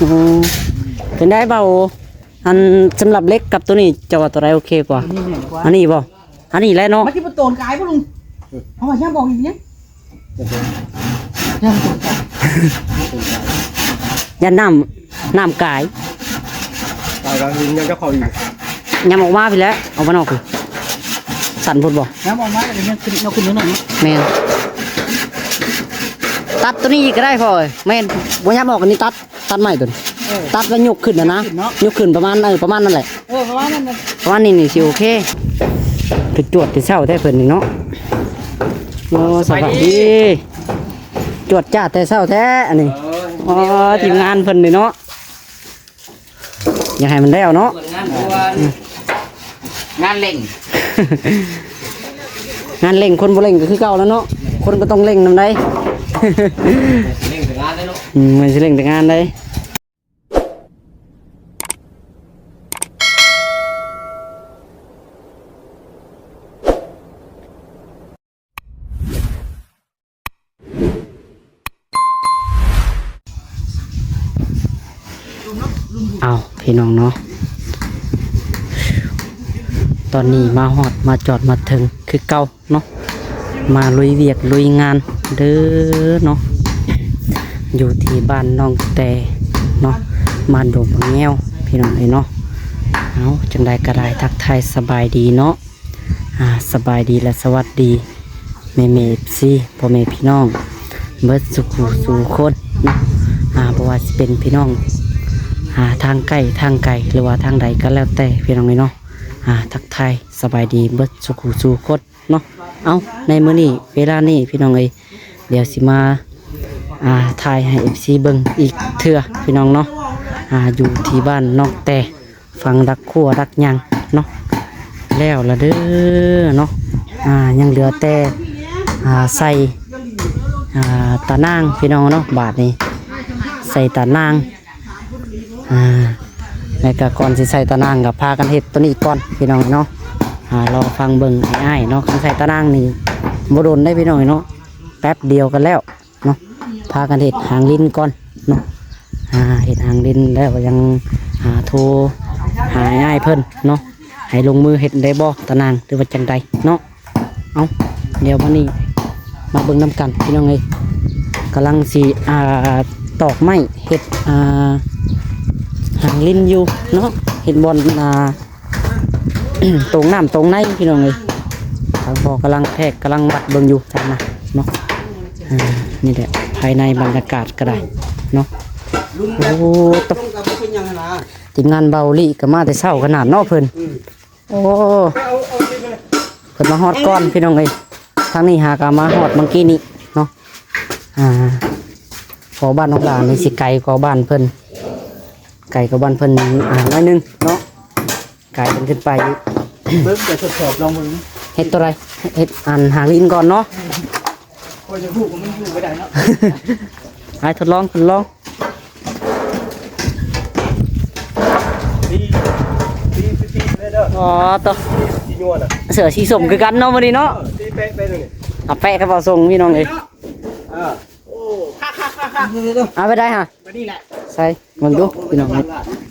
ໂອ້ ເປັນໄດເບົາ? ອັນ ສຳລັບເຫຼັກກັບໂຕນີ້ ເຈົ້າວ່າໂຕໃດໂອເຄກວ່າ? ອັນນີ້ແມ່ນກວ່າ ອັນນີ້ບໍ່? ອັນນີ້ແຫຼະເນາະ. ມັນຊິບໍ່ໂຕນກາຍບໍ່ລຸງ? ເອີ ເອົາວ່າຍາມອອກອີກຍັງ? ຍາມໂຕນກາຍ ຢ້ານນ້ຳ ນ້ຳກາຍ ກາຍກາຍຍັງຈະເຂົ້າອີກ. ຍາມອອກມາພີ້ແຫຼະ ອອກມານອກພີ້ ສັ່ນພຸ້ນບໍ່? ຍາມອອກມາກໍຍັງຂຶ້ນ ເອົາຂຶ້ນໜ້ອຍໆ ເນາະ. ແມ່ນ ຕັດໂຕນີ້ອີກກໍໄດ້ພໍ່ເອີຍ. ແມ່ນ ບໍ່ຍາມອອກອັນນີ້ຕັດ ຕັດໄມ້ຕົວນີ້ ເອີ ຕັດແລ້ວຍົກຂຶ້ນນະນະ ຍົກຂຶ້ນເນາະ ຍົກຂຶ້ນປະມານ ເອີ ປະມານນັ້ນແຫຼະ ເອີ ປະມານນັ້ນນະ ປະມານນີ້ນີ້ຊິໂອເຄ. ຄືຈວດແຕ່ເຊົ້າແທ້ເພິ່ນນີ້ເນາະ. ໂອ້ ສະບາຍດີ ສະບາຍດີ ຈວດຈ້າດແຕ່ເຊົ້າແທ້ອັນນີ້. ໂອ້ຍ ອໍ ທີມງານເພິ່ນນີ້ເນາະ ຢາກໃຫ້ມັນແລ້ວເນາະ ງານດ່ວນ ງານເລັ່ງ ງານເລັ່ງ ຄົນບໍ່ເລັ່ງກໍຄືເກົ່າແລ້ວເນາະ ຄົນກໍຕ້ອງເລັ່ງນຳໃດ໋ ເລັ່ງແຕ່ງານເດ້ເນາະ ອືມ ມັນຊິເລັ່ງແຕ່ງານໃດ໋. ເອົາ ພີ່ນ້ອງເນາະ ຕອນນີ້ມາຮອດມາຈອດມາເຖິງຄືເກົ່າເນາະ ມາລຸຍວຽກລຸຍງານເດີເນາະ ຢູ່ທີ່ບ້ານໜອງແຕເນາະ ບ້ານດົງບັກແງວ ພີ່ນ້ອງເອີຍເນາະ. ເອົາ ຈັ່ງໃດກໍໄດ້ທັກທາຍສະບາຍດີເນາະ ອ່າ ສະບາຍດີ ແລະ ສະຫວັດດີ ແມ່ໆ ເອັຟຊີ ພໍ່ແມ່ພີ່ນ້ອງ ເບິດສູ່ຜູ້ສູ່ຄົນເນາະ ອ່າ ບໍ່ວ່າຊິເປັນພີ່ນ້ອງ ອ່າ ທາງໃກ້ທາງໄກ ຫຼືວ່າທາງໃດກໍແລ້ວແຕ່ ພີ່ນ້ອງເອີຍເນາະ ອ່າ ທັກທາຍສະບາຍດີເບິດສູ່ຜູ້ສູ່ຄົນເນາະ. ເອົາ ໃນມື້ນີ້ ເວລານີ້ ພີ່ນ້ອງເອີຍ ດຽວຊິມາ ອ່າ ຖ່າຍໃຫ້ ເອັຟຊີ ເບິ່ງອີກເທື່ອ ພີ່ນ້ອງເນາະ ອ່າ ຢູ່ທີ່ບ້ານໜອງແຕ ຝັງດັກຂົວດັກຫຍັງເນາະ ແລ້ວລະເດີເນາະ ອ່າ ຍັງເຫຼືອແຕ່ ອ່າ ໃສ່ ອ່າ ຕາໜ່າງ ພີ່ນ້ອງເນາະ. ບາດນີ້ໃສ່ຕາໜ່າງ ອ່າ ແລ້ວກໍກ່ອນຊິໃສ່ຕາໜ່າງກໍພາກັນເຮັດໂຕນີ້ກ່ອນ ພີ່ນ້ອງເນາະ ອ່າ ລໍຟັງເບິ່ງອ້າຍໆເນາະ. ຄັນໃສ່ຕາໜ່າງນີ້ບໍ່ດົນເດ້ ພີ່ນ້ອງເນາະ ແປັບດຽວກໍແລ້ວ ເນາະ ພາກັນເຮັດຫາງລິ້ນກ່ອນເນາະ ອ່າ ເຮັດຫາງລິ້ນແລ້ວກໍຍັງ ອ່າ ໂທຫາອ້າຍເພິ່ນເນາະ ໃຫ້ລົງມືເຮັດໄດ້ບໍ່ຕາໜ່າງ ຫຼືວ່າຈັ່ງໃດເນາະ. ເອົ້າ ດຽວບັດນີ້ມາເບິ່ງນຳກັນ ພີ່ນ້ອງເອີຍ ກຳລັງຊິ ອ່າ ຕອກໄມ້ເຮັດ ອ່າ ຫາງລິ້ນຢູ່ເນາະ ເຮັດບ່ອນ ອ່າ ຕົງນ້ຳຕົງໃນ ພີ່ນ້ອງເອີຍ ທາງພໍ່ກຳລັງແທກກຳລັງວັດເບິ່ງຢູ່ທາງນັ້ນເນາະ. ອ່າ ນີ້ແຫຼະ ພາຍໃນບັນຍາກາດກໍໄດ້ເນາະ. ໂອ້ ໂຕ ທີມງານເບົາລີກໍມາແຕ່ເຊົ້າຂະໜາດເນາະເພິ່ນ. ໂອ້ ເພິ່ນມາຮອດກ່ອນ ພີ່ນ້ອງເອີຍ ທາງນີ້ຫາກໍມາຮອດເມື່ອກີ້ນີ້ເນາະ. ອ່າ ເພາະບ້ານນ້ອງຫຼານີ້ຊິໄກກວ່າບ້ານເພິ່ນ ໄກກວ່າບ້ານເພິ່ນ ອ່າ ໜ້ອຍໜຶ່ງເນາະ. ກາຍເປັນຂຶ້ນໄປ ເບິ່ງ ໄປທົດສອບລອງເບິ່ງ ເຮັດຕົວໃດ ເຮັດອັນຫາງລິ້ນກ່ອນເນາະ. ຂ້ອຍຈະຮູ້ວ່າມັນຢູ່ບໍ່ໄດ້ເນາະ. ໄປທົດລອງ ທົດລອງ ຕີ ຕີ ຕີເລີຍເດີ. ອໍ ໂຕ ຕີຍົວນະ ເສື້ອສີສົ້ມຄືກັນເນາະມື້ນີ້ເນາະ. ເອີ ຕີແປະໄປເລີຍ ເອົາແປະກັບເອົາສົ່ງ ພີ່ນ້ອງເອີຍ. ເອີ ໂອ້ ຄັກໆໆໆ ເອົາໄປໄດ້ຫະ ແບບນີ້ແຫຼະ ໃສ່ເບິ່ງດູພີ່ນ້ອງ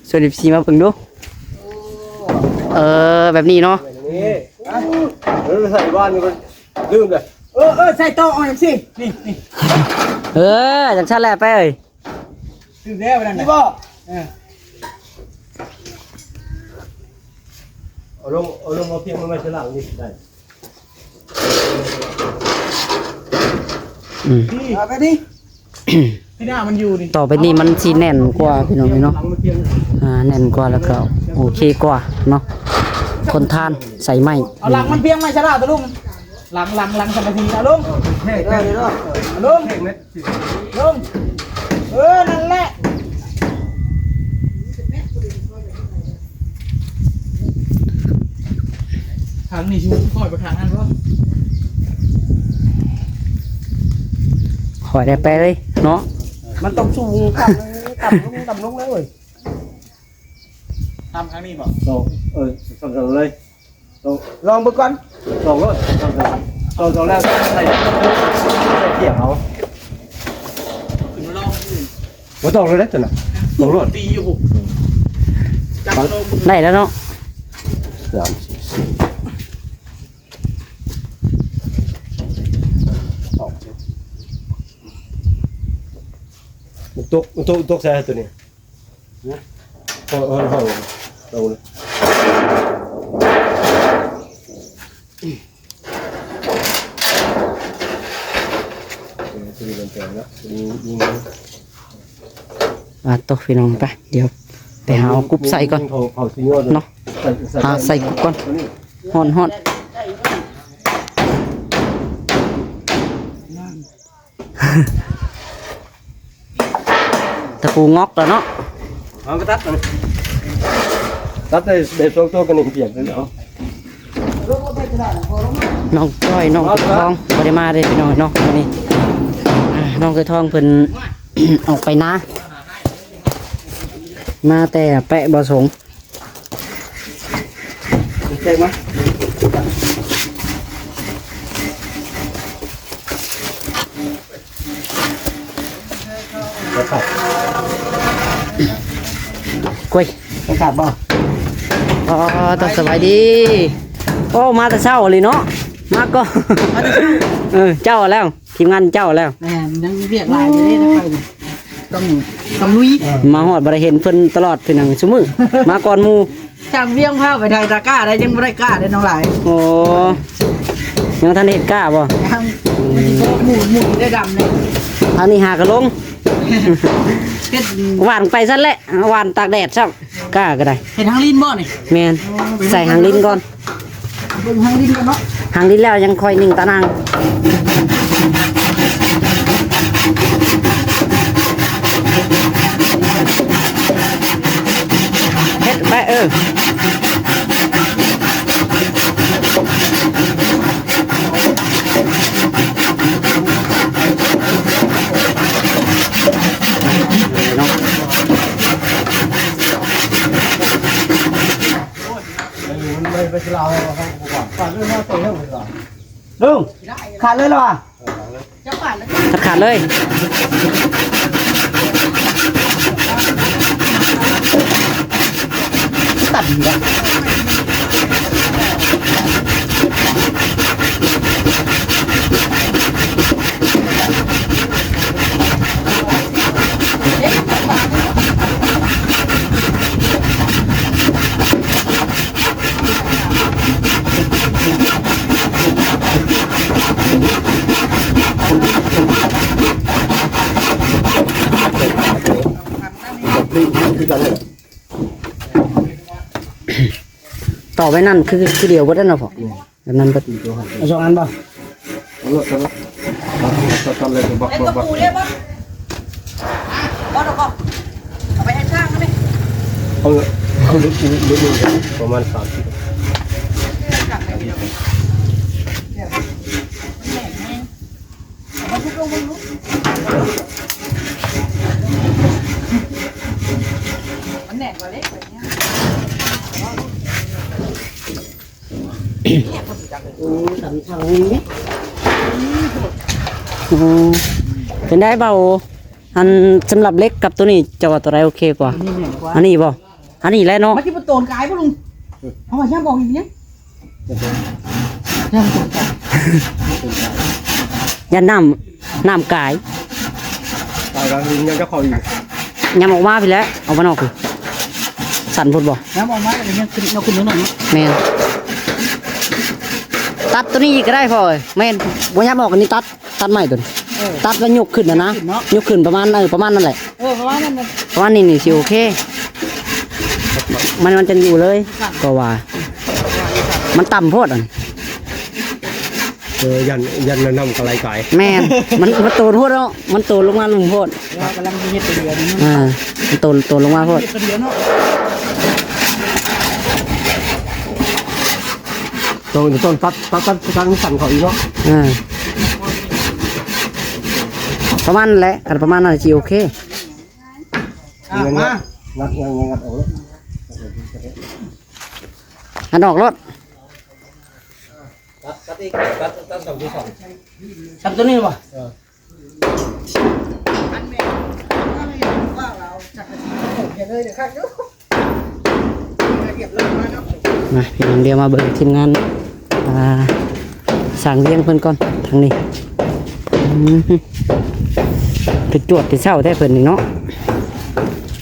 ຊວນ ເອັຟຊີ ມາເບິ່ງດູ. ເອີ ແບບນີ້ເນາະ ນີ້ ເອີ ໃສ່ບ້ານນີ້ມັນລືມເລີຍ. ເອີ ເອີ ໃສ່ຕໍ່ເອົາຈັ່ງຊີ້ ນີ້ ນີ້ ເອີ ຈັ່ງຊັ້ນແຫຼະ ໄປເອີຍ ຖືກແລ້ວນັ້ນ ນີ້ບໍ່? ເອີ ເອົາລົງ ເອົາລົງ ເອົາພຽງມາໄວ້ຂ້າງຫຼັງນີ້ໄດ້. ອືມ ເອົາໄປດິ ທີ່ໜ້າມັນຢູ່ນີ້ ຕໍ່ໄປນີ້ມັນຊິແໜ້ນກວ່າ ພີ່ນ້ອງເອີຍເນາະ. ອ່າ ແໜ້ນກວ່າ ແລ້ວກໍໂອເຄກວ່າເນາະ ທົນທານ ໃຊ້ໄມ້. ເອົາຫຼັງມັນພຽງໄມ້ຊະລາຕົວລຸງ ຫຼັງ ຫຼັງ ຫຼັງສາມາທີ ເອົາລົງ ເອີ ເອົາລົງ ລົງ ເອີ ນັ້ນແຫຼະ ທາງນີ້ຊິຄ່ອຍໄປທາງນັ້ນບໍ່? ຄ່ອຍໄດ້ໄປເລີຍເນາະ ມັນຕ້ອງສູງ ຕ່ຳ ຕ່ຳລົງ ຕ່ຳລົງເລີຍ ຕ່ຳທາງນີ້ບໍ່? ເອີ ຕ່ຳ ຕ່ຳເລີຍ. ລອງເບິ່ງກ່ອນ ລອງໂລດ ລອງ ລອງ ລອງແລ້ວໃສ່ ໃສ່ທຽບເອົາ ຂຶ້ນມາລອງ ບໍ່ຕ້ອງເລີຍເດ້ຕົວນັ້ນ ຕົງໂລດ ໄດ້ແລ້ວເນາະ ສາມ ສີ່ ຫ້າ ຫົກ ເຈັດ ມັນຕົກ ມັນຕົກ ຕົກໃສ່ຕົວນີ້ ຮະ? ເອົາ ເອົາ ເອົາ ເອົາ ອ່າ ໂຕ ພີ່ນ້ອງ ໄປ ດຽວໄປຫາເອົາກຸບໃສ່ກ່ອນເນາະ ຫາໃສ່ກຸບກ່ອນ ຮ້ອນໆ. ຕະປູງອກແລ້ວເນາະ ເອົາໄປຕັດມັນ ຕັດໄດ້ ໄດ້ສອງຕົວກໍນີ້ປຽກແລ້ວ ນ້ອງຈ້ອຍ ນ້ອງເກີດທອງບໍ່ໄດ້ມາເດ້ພີ່ນ້ອງເນາະ ມື້ນີ້ ອ່າ ນ້ອງເກີດທອງເພິ່ນ ອອກໄປນາ ມາແຕ່ແປະບໍ່ສົງ. ແຈກມາ ບໍ່ຂາດ ກ້ວຍ ບໍ່ຂາດບໍ່? ອໍ ຕ້ອງສະບາຍດີ ໂອ້ ມາແຕ່ເຊົ້າອີ່ຫຼີເນາະ ມາກ່ອນ ມາແຕ່ເຊົ້າ ເອີ ເຈົ້າແລ້ວ ທີມງານເຈົ້າແລ້ວ ແມ່ນ ຍັງມີວຽກຫຼາຍຢູ່ເດ້ ຕ້ອງ ຕ້ອງລຸຍ ມາຮອດບໍ່ໄດ້ເຫັນເພິ່ນຕະຫຼອດ ເປັນຫຍັງຊຸມື້ ມາກ່ອນໝູ່ ຊ່າງວຽງພາໄປໄຖຕາກ້າໄດ້ ຍັງບໍ່ໄດ້ກ້າເດ້ນ້ອງຫຼາຍ ໂອ້ ຍັງບໍ່ທັນເຮັດກ້າບໍ່? ຍັງ ໝູ່ ໝູ່ໄດ້ດຳເດ້ ທາງນີ້ຫາກະລົງ ເຮັດ ຫວ່ານໄປຊັ້ນແຫຼະ ຫວ່ານຕາກແດດຊ້ຳ ກ້າກໍໄດ້ ເຮັດຫາງລິນບໍ່ນີ້? ແມ່ນ ໂອ້ ໃສ່ຫາງລິນກ່ອນ ເບິ່ງຫາງລິນກ່ອນເນາະ ຫາງລິນແລ້ວຍັງຄ່ອຍໜິ່ງຕາໜ່າງ ເຮັດໄປ ເອີ ເນາະ. ລຸງ ຂາດເລີຍລະຫວາ? ຂາດເລີຍ ຕັດດີລະ. ຕໍ່ໄວ້ນັ້ນຄື ຄືດຽວເບິດນັ້ນເນາະພໍ່? ແມ່ນ. ແບບນັ້ນເບິດ ເອົາສອງອັນບໍ່? ເອົາໂລດ ເອົາໂລດ ຕັດ ຕັດ ຕັດເລີຍ ບັກ ບັກ ບັກ ເອົາເອົາເອົາໄປໃຫ້ຊ່າງເຂົາເດ້ ເອົາ ເອົາເອົາປະມານສາມສິບ ມັນແໜ້ນກວ່າເຫຼັກ ໂອ້ ສຳຄັນນີ້ ໂອ້ ເປັນໄດບ່າວ? ອັນ ສຳລັບເຫຼັກກັບໂຕນີ້ ເຈົ້າວ່າໂຕໃດໂອເຄກວ່າ? ອັນນີ້ແໜ້ນກວ່າ ອັນນີ້ບໍ່? ອັນນີ້ແຫຼະເນາະ. ມັນຊິບໍ່ໂຕນກາຍບໍ່ລຸງ? ເຮົາວ່າຢ້ານບໍ່ອີກຫຍັງ? ຢ້ານບໍ່ໂຕນກາຍ ຢ້ານນ້ຳ ນ້ຳກາຍ ກາຍກໍຍັງຈະເຂົ້າອີກ ຍາມອອກມາພີ້ແຫຼະ ອອກມານອກພີ້ ສັ່ນພຸ້ນບໍ່? ຍາມອອກມາກໍຍັງຂຶ້ນ ເນາະ ຂຶ້ນໜ້ອຍໆ ເນາະ. ແມ່ນ ຕັດໂຕນີ້ອີກກໍໄດ້ພໍ່ເອີຍ. ແມ່ນ ບໍ່ຍາມອອກອັນນີ້ຕັດ ຕັດໄມ້ຕົວນີ້ ເອີ ຕັດແລ້ວຍົກຂຶ້ນຫັ້ນນະ ຍົກຂຶ້ນເນາະ ຍົກຂຶ້ນປະມານ ເອີ ປະມານນັ້ນແຫຼະ ເອີ ປະມານນັ້ນນະ ປະມານນີ້ນີ້ຊິໂອເຄ ມັນ ມັນຈັ່ງຢູ່ເລີຍ ກໍວ່າ ມັນຕ່ຳໂພດອັນ ເອີ ຢ້ານ ຢ້ານນ້ຳກະໄຫຼກາຍ ແມ່ນ ມັນ ມັນໂຕນໂພດເນາະ ມັນໂຕນລົງມາລຸ່ມໂພດ ແລ້ວກຳລັງຊິເຮັດໄປເດືອນໜຶ່ງ ອ່າ ມັນໂຕນ ໂຕນລົງມາໂພດ ເຮັດໄປເດືອນເນາະ. ຕ້ອງ ຕ້ອງຕັດ ຕັດ ຕັດ ຕັດ ຕັດມັນສັ້ນເຂົ້າອີກເນາະ ອ່າ ປະມານນັ້ນແຫຼະ ຄັນປະມານນັ້ນຊິໂອເຄ ອ່ະ ມາ ງັດ ງັດ ງັດອອກເລີຍ ອັນອອກໂລດ ຕັດ ຕັດອີກ ຕັດ ຕັດ ຕັດຊ່ອງທີ່ສອງ ຕັດຕົວນີ້ບໍ່? ເອີ. ອັນແມ່ນວ່າລາວຈັກກະຊິ ມາ ພີ່ນ້ອງ ດຽວມາເບິ່ງທີມງານ ອ່າ ຊ່າງວຽງເພິ່ນກ່ອນ ທາງນີ້ ອືມ ເພິ່ນຈວດແຕ່ເຊົ້າແທ້ເພິ່ນນີ້ເນາະ.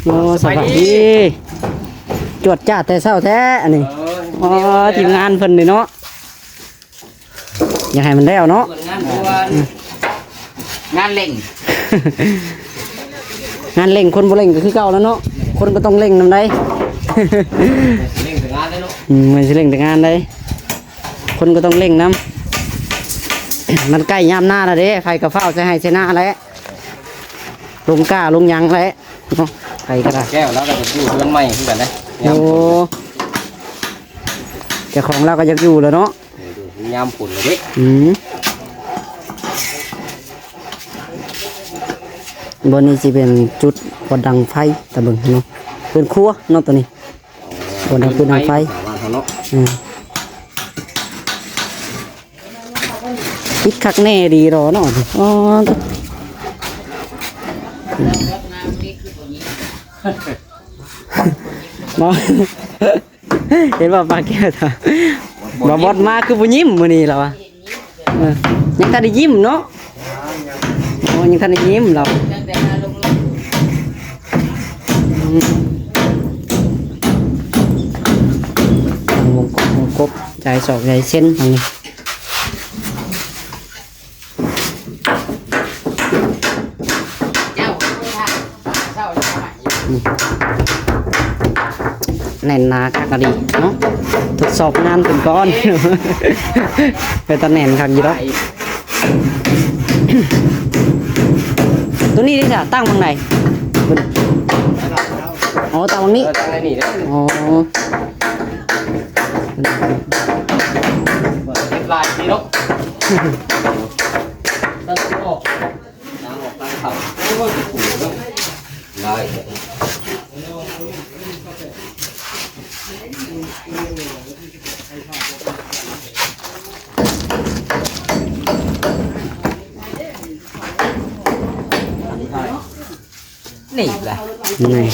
ໂອ້ ສະບາຍດີ ສະບາຍດີ ຈວດຈ້າດແຕ່ເຊົ້າແທ້ອັນນີ້. ເອີ ອໍ ທີມງານເພິ່ນນີ້ເນາະ ຢາກໃຫ້ມັນແລ້ວເນາະ ງານດ່ວນ ງານເລັ່ງ ງານເລັ່ງ ຄົນບໍ່ເລັ່ງກໍຄືເກົ່າແລ້ວເນາະ ຄົນກໍຕ້ອງເລັ່ງນຳໃດ໋ ເລັ່ງແຕ່ງານເດ້ເນາະ ອືມ ມັນຊິເລັ່ງແຕ່ງານໃດ໋ ຄົນກໍຕ້ອງເລັ່ງນຳ ມັນໃກ້ຍາມນາແລ້ວເດ້ ໃຜກໍຟ້າວໃສ່ໄຮ່ໃສ່ນາແຫຼະ ລົງກ້າລົງຫຍັງແຫຼະເນາະ ໃຜກໍໄດ້ ແກ້ວລາວກໍຈະຢູ່ເຮືອນໃໝ່ຄືກັນເດ້ ໂອ້ ເຈົ້າຂອງລາວກໍຢາກຢູ່ແລ້ວເນາະ. ຍາມຝົນເດ້ ອືມ ບ່ອນນີ້ຊິເປັນຈຸດບໍ່ດັງໄຟ ຕາເບິ່ງເນາະ ເປັນຄົວເນາະໂຕນີ້ ບໍ່ດັງຟືນດັງໄຟ ເນາະ ອືມ ປິດຄັກແນ່ດີດອກເນາະ ອໍ ເນາະ. ເຫັນບໍ່ ປາແກ້ວ ບໍ່ບອດມາຄືບໍ່ຍິ້ມມື້ນີ້ລາວວ່າ ເອີ ຍັງທັນໄດ້ຍິ້ມເນາະ ໂອ້ ຍັງທັນໄດ້ຍິ້ມລາວ ອືມ ວົງກົບ ວົງກົບ ຈ່າຍສອກ ຈ່າຍເຊັນ ທາງນີ້. ແໜ້ນໜາຄັກອີ່ຫຼີເນາະ ທົດສອບງານເພິ່ນກ່ອນ ເປັນຕາແໜ້ນຄັກຢູ່ດອກ ໂຕນີ້ເດຊະ ຕັ້ງໝ່ອງໃດ ອໍ ຕັ້ງໝ່ອງນີ້ ເອີ ຕັ້ງໄວ້ນີ້ເດ້ ອໍ ເຮັດລາຍດີເນາະ ຕັ້ງອອກ ນີ້ແຫຼະ ນີ້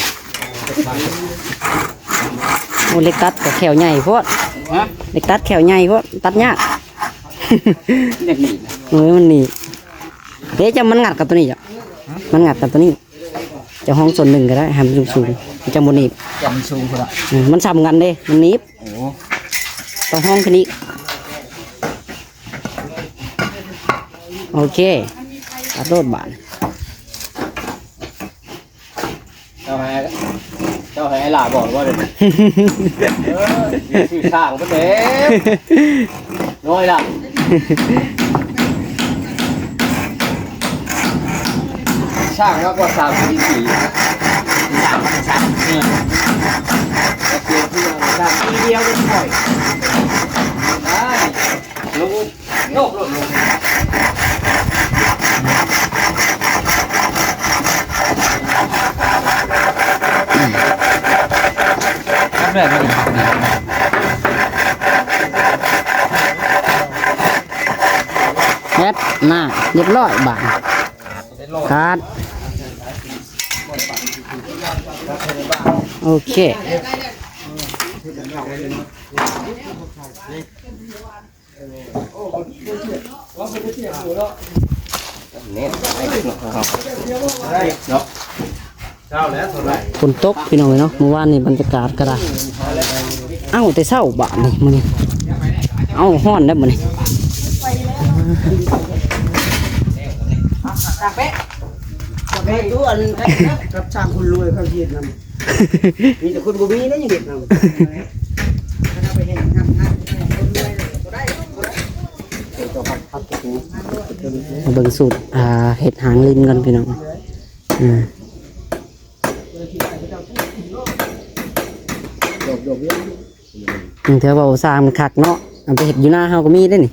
ໂອ້ ເຫຼັກຕັດກໍແຂ້ວໃຫຍ່ໂພດ ຮະ ເຫຼັກຕັດແຂ້ວໃຫຍ່ໂພດ ຕັດຍາກ ຢາກໜີບ ເອີ ມັນໜີບ ເດ້ ເຈົ້າມັນງັດກັບໂຕນີ້ເຈົ້າ ມັນງັດກັບໂຕນີ້ ເຈົ້າຫ້ອງສ່ວນໜຶ່ງກໍໄດ້ ໃຫ້ມັນສູງໆ ມັນຈັ່ງບໍ່ໜີບ ຈັ່ງມັນສູງພຸ້ນລະ ອືມ ມັນສ່ຳກັນເດ້ ມັນໜີບ ໂອ້ ຕ້ອງຫ້ອງຂຶ້ນອີກ ໂອເຄ ຕັດໂລດບາດ ເຈົ້າໃຫ້ ເຈົ້າໃຫ້ອ້າຍຫຼ້າບອກວ່າເດີ ເອີ ຊື່ຊ່າງເພິ່ນເດ້ ນ້ອຍລະ ຊ່າງມາກວ່າສາມສິບປີ ສາມສິບປີ ແຕ່ເປັນທີ່ວ່າຊ່າງປີດຽວກໍປ່ອຍ ໄດ້ ລົງ ໂຍກລົດລົງ ແບບນັ້ນ ເຮັດໜ້າ ຮຽບຮ້ອຍບາດ ຂາດ ໂອເຄ ຝົນຕົກພີ່ນ້ອງເອີຍເນາະ ມື້ວານນີ້ບັນຍາກາດກໍໄດ້ ເອົ້າ ແຕ່ເຊົ້າບາດນີ້ ມື້ນີ້ ເອົ້າ ຮ້ອນແລ້ວມື້ນີ້ ໄປດູອັນ ກັບຊ່າງຄົນລວຍເຂົາເຮັດນຳ ມີແຕ່ຄົນບໍ່ມີນະຍັງເຮັດນຳ ມາເບິ່ງສູດ ອ່າ ເຮັດຫາງລິນກ່ອນພີ່ນ້ອງ ອືມ ແຕ່ເວົ້າຊ່າງມັນຄັກເນາະ ເອົາໄປເຮັດຢູ່ນາເຮົາກໍມີເດ້ນີ້.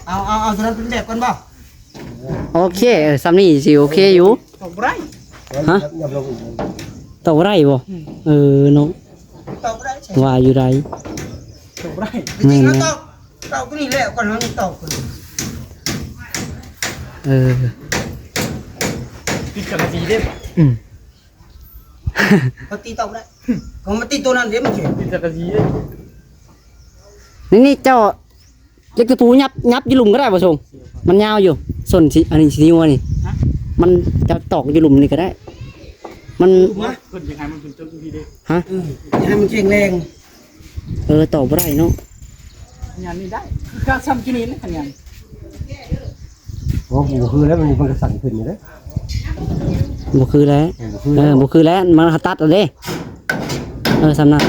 ເອົາ ເອົາ ເອົາຕົວນັ້ນເປັນແບບກ່ອນບໍ່? ໂອເຄ ເອີ ສ່ຳນີ້ຊິໂອເຄຢູ່. ຕອບບໍ່ໄດ້. ຮະ? ຕອບບໍ່ໄດ້ບໍ່? ອືມ ເອີເນາະ ຕອບບໍ່ໄດ້ ວ່າຢູ່ໃດ໋. ຕອບບໍ່ໄດ້. ແມ່ນ ຕອບ ຕອບຕົວນີ້ແຫຼະ ກ່ອນເຮົາຕອບ. ເອີ ຕິດສັງກະສີເດ້. ອືມ ເຂົາຕີຕົກໄດ້ ເຂົາມາຕິດໂຕນັ້ນເດ້ ມັນເຂດຕິດສັງກະສີເດ້. ນີ້ ນີ້ເຈົ້າ ເຫຼັກຕະປູຫຍັບ ຫຍັບຢູ່ລຸ່ມກໍໄດ້ບໍ່ຊົງ? ມັນຍາວຢູ່ ສົ້ນຊິ ອັນນີ້ຊິຢູ່ອັນນີ້ ຮະ? ມັນຈະຕອກຢູ່ລຸ່ມນີ້ກໍໄດ້ ມັນ ມາ ເພິ່ນຊິໃຫ້ມັນເປັນຈຸດນີ້ເດ້ ຮະ? ເອີ ຢາກໃຫ້ມັນແຂງແຮງ. ເອີ ຕອກບໍ່ໄດ້ເນາະ ຂະຫຍັນນີ້ໄດ້ ຄືການຊ້ຳຈຸນີ້ແຫຼະຂະຫຍັນ. ໂອ້ ບໍ່ຄືແລ້ວ ມັນ ມັນກໍສັ່ນຂຶ້ນຢູ່ເດ້. ບໍ່ຄືແລ້ວ ເອີ ບໍ່ຄືແລ້ວ ເອີ ບໍ່ຄືແລ້ວ ມັນຫາຕັດເອົາເດ້. ເອີ ສ່ຳນັ້ນ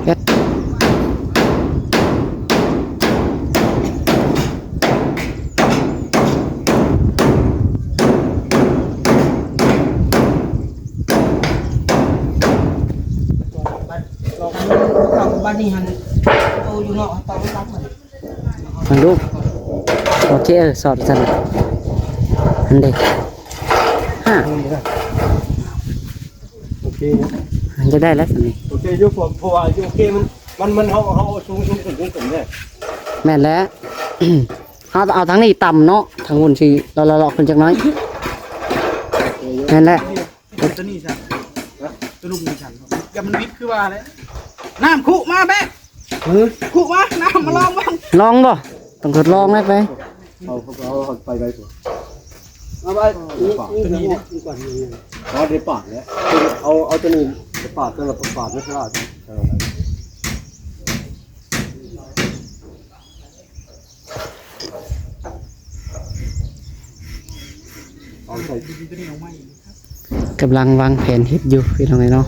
ເຮັດ ບັດນີ້ຫັ້ນ ໂຕຢູ່ນອກ ເອົາເອົາຫຼັກມັນ ເບິ່ງດູ ໂອເຄ ເອີ ສອດຊັ້ນ ອັນເດ ຮະ ໂອເຄ ມັນຈະໄດ້ແລ້ວຊັ້ນນີ້ ໂອເຄຢູ່ ເພາະ ເພາະວ່າຢູ່ ໂອເຄ ມັນ ມັນ ມັນ ເຮົາ ເຮົາເອົາສູງ ສູງຂຶ້ນ ສູງຂຶ້ນເດ້ ແມ່ນແລ້ວ ເຮົາເອົາທາງນີ້ຕ່ຳເນາະ ທາງພຸ້ນຊິເລາະໆຂຶ້ນຈັກໜ້ອຍ ແມ່ນແລ້ວ. ຕົວນີ້ຊັ້ນ ຕົວລຸ່ມນີ້ຊັ້ນ ຢ່າມັນວິດຄືວ່າແຫຼະ ນ້ຳຄຸມາແບະ ເອີ ຄຸມາ ນ້ຳມາລອງເບິ່ງ ລອງບໍ່? ຕ້ອງທົດລອງໄດ້ໄປ ເອົາ ເອົາ ເອົາໄປໄປ ເອົາໄປ ປາດ ນີ້ ນີ້ ນີ້ກ່ອນ ນີ້ ອໍ ໄດ້ປາດແລ້ວ ເອົາ ເອົາຕົວນີ້ໄປປາດ ຕົວນັ້ນປາດ ມັນສະຫຼາດ ເອີ. ກຳລັງວາງແຜນເຮັດຢູ່ພີ່ນ້ອງເອີຍເນາະ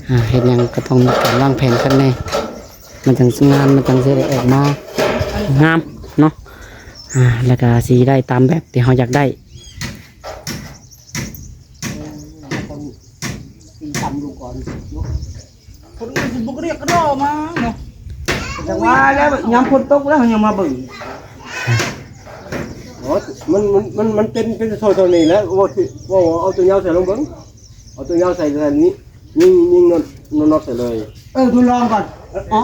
ອ່າ ເຮັດຫຍັງກໍຕ້ອງມີການວາງແຜນຄັກແນ່ ມັນຈັ່ງງານ ມັນຈັ່ງຊິໄດ້ອອກມາງາມເນາະ ອ່າ ແລ້ວກໍຊິໄດ້ຕາມແບບທີ່ເຮົາຢາກໄດ້. ຕີຕ່ຳລົງກ່ອນເນາະ ຄົນອື່ນຊິບໍ່ກະດຽກກະດໍມາເນາະ ຈັ່ງວ່າແລ້ວ ຍາມຝົນຕົກແລ້ວເຮົາຍັງມາເບິ່ງ ໂອ້ ມັນ ມັນ ມັນ ມັນເປັນ ເປັນໂຊນເທົ່ານີ້ແຫຼະ ເວົ້າ ເວົ້າເອົາຕົວຍາວໃສ່ລອງເບິ່ງ ເອົາຕົວຍາວໃສ່ແລ້ວນີ້ ຍິງ ຍິງ ນັອດ ນັອດໃສ່ເລີຍ ເອີ ທົດລອງກ່ອນ ເອີ ອໍ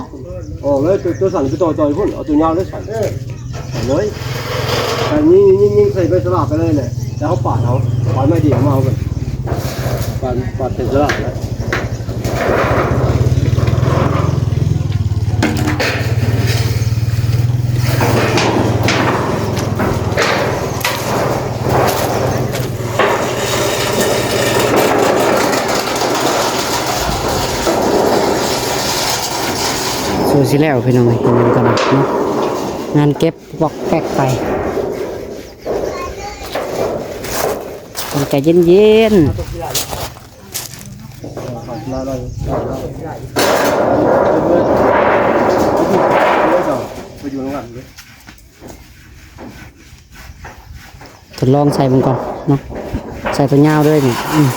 ອອກເລີຍ ຕົວ ຕົວສັ້ນໄປຕໍ່ ຕໍ່ພຸ້ນ ເອົາຕົວຍາວເລີຍ ເອີ ເອົາເລີຍ ແຕ່ຍິງ ຍິງ ຍິງໃສ່ໄປສະຫຼາບໄປເລີຍແຫຼະ ແຕ່ເຮົາປາດເອົາ ປາດໄມ້ດຽວມາເອົາ ປາດ ປາດເປັນສະຫຼາບແລ້ວ ສູ້ຊິແລ້ວພີ່ນ້ອງເອີຍ ກິນນຳກັນເນາະ ງານເກັບ ບອກແປກໄປ ໃຈເຢັນໆ ໄປຢູ່ນຳກັນເລີຍ. ທົດລອງໃສ່ເບິ່ງກ່ອນເນາະ ໃສ່ຕົວຍາວເລີຍນີ້ ອືມ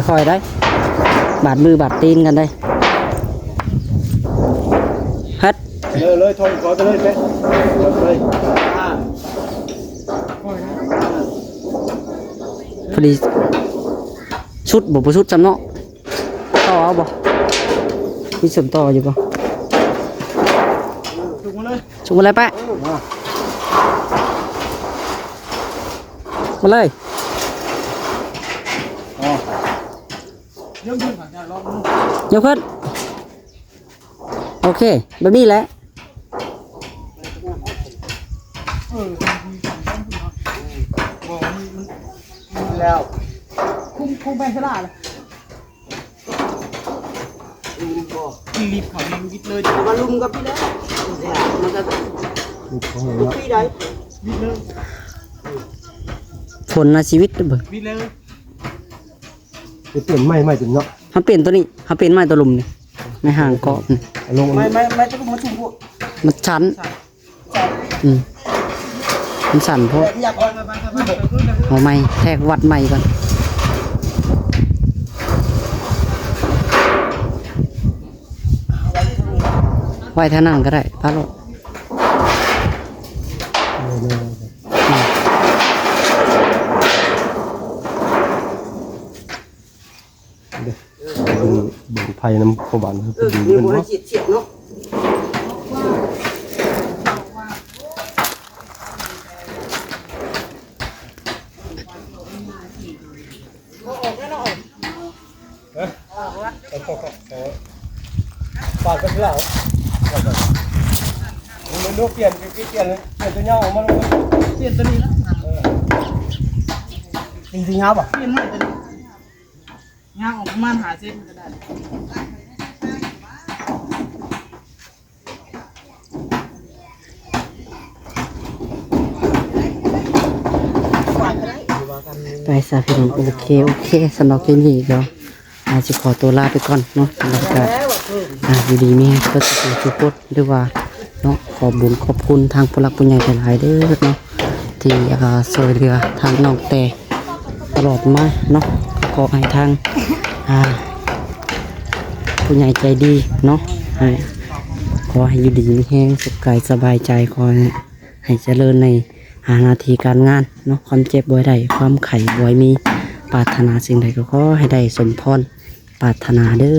ຄ່ອຍໆ ໄດ໋ ບາດມືບາດຕີນກັນໄດ໋ ເຮັດ ເລີຍ ເລີຍ ຖອຍ ຖອຍໄປເລີຍ ເປັດ ຖອຍໄປເລີຍ ອ່າ ພໍດີ ສຸດບໍ່ ບໍ່ສຸດຊ້ຳເນາະ ຕໍ່ເອົາບໍ່ ມີສ່ວນຕໍ່ຢູ່ບໍ່ ສຸກມາເລີຍ ສຸກມາເລີຍ ປະ ມາ ມາເລີຍ ຍົກຂຶ້ນ ໂອເຄ ແບບນີ້ແຫຼະ ເອີ ແລ້ວ ຄຸມ ຄຸມແພນເຊລາເລີຍ ລິບເຂົານີ້ວິດເລີຍ ເອົາມາລຸມກັບພີ່ແລ້ວ ມັນກໍ ວິດເລີຍ ຝົນນະຊີວິດເບິ່ງ ວິດເລີຍ. ໄປປ່ຽນໄມ້ໃໝ່ເປັນເນາະ ເຮົາປ່ຽນຕົວນີ້ ເຮົາປ່ຽນໄມ້ຕົວລຸ່ມນີ້ ໄມ້ຫາງເກາະນີ້ ໄມ້ ໄມ້ ໄມ້ຕົວລຸ່ມມັນສູງໂພດ ມັນຊັນ ອືມ ມັນຊັນໂພດ ເອົາໃໝ່ ແທກວັດໃໝ່ກ່ອນ ໄວ້ທາງນັ້ນກໍໄດ້ ປະໂລດ. ເບິ່ງ ເບິ່ງໄຟນຳພໍ່ບ້ານເພິ່ນ ເອີ ເພິ່ນບໍ່ໃຫ້ສຽດເນາະ. ປາດກັນແລ້ວ ມັນບໍ່ປ່ຽນ ປ່ຽນ ປ່ຽນຕົວຍາວອອກມາ ປ່ຽນຕົວນີ້ລະ ເອີ ຊິງຍາວບໍ່? ປ່ຽນໃໝ່ຕົວນີ້ ຍາວອອກປະມານຫ້າເຊັນກໍໄດ້. ໄປຊະພີ່ນ້ອງ ໂອເຄ ໂອເຄ ສຳລັບຄລິບນີ້ກໍ ອາ ຊິຂໍຕົວລາໄປກ່ອນເນາະ ແລ້ວກໍ ອາ ຢູ່ດີມີແຮງເບິດສູ່ຄົນ ຫຼືວ່າເນາະ ຂໍບຸນຂອບຄຸນທາງຜູ້ຫຼັກຜູ້ໃຫຍ່ຫຼາຍໆເດີເນາະ ທີ່ ອາ ຊ່ວຍເຫຼືອທາງນ້ອງແຕ່ຕະຫຼອດມາເນາະ. ຂໍໃຫ້ທາງ ອາ ຜູ້ໃຫຍ່ໃຈດີເນາະ ໃຫ້ ຂໍໃຫ້ຢູ່ດີມີແຮງ ສຸກກາຍສະບາຍໃຈ ຂໍໃຫ້ ໃຫ້ຈະເລີນໃນ ອາ ໜ້າທີ່ການງານເນາະ ຄວາມເຈັບບໍ່ໃຫ້ໄດ້ ຄວາມໄຂ້ບໍ່ໃຫ້ມີ ປາດຖະໜາສິ່ງໃດກໍຂໍໃຫ້ໄດ້ສົມພອນປາດຖະໜາເດີ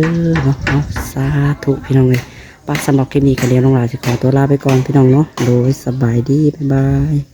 ເນາະ. ເອົາ ສາທຸພີ່ນ້ອງເອີຍ. ປະ ສຳລັບຄລິບນີ້ກໍດຽວນ້ອງຫຼ້າຊິຂໍຕົວລາໄປກ່ອນພີ່ນ້ອງເນາະ. ໂດຍ ສະບາຍດີ ບາຍບາຍ.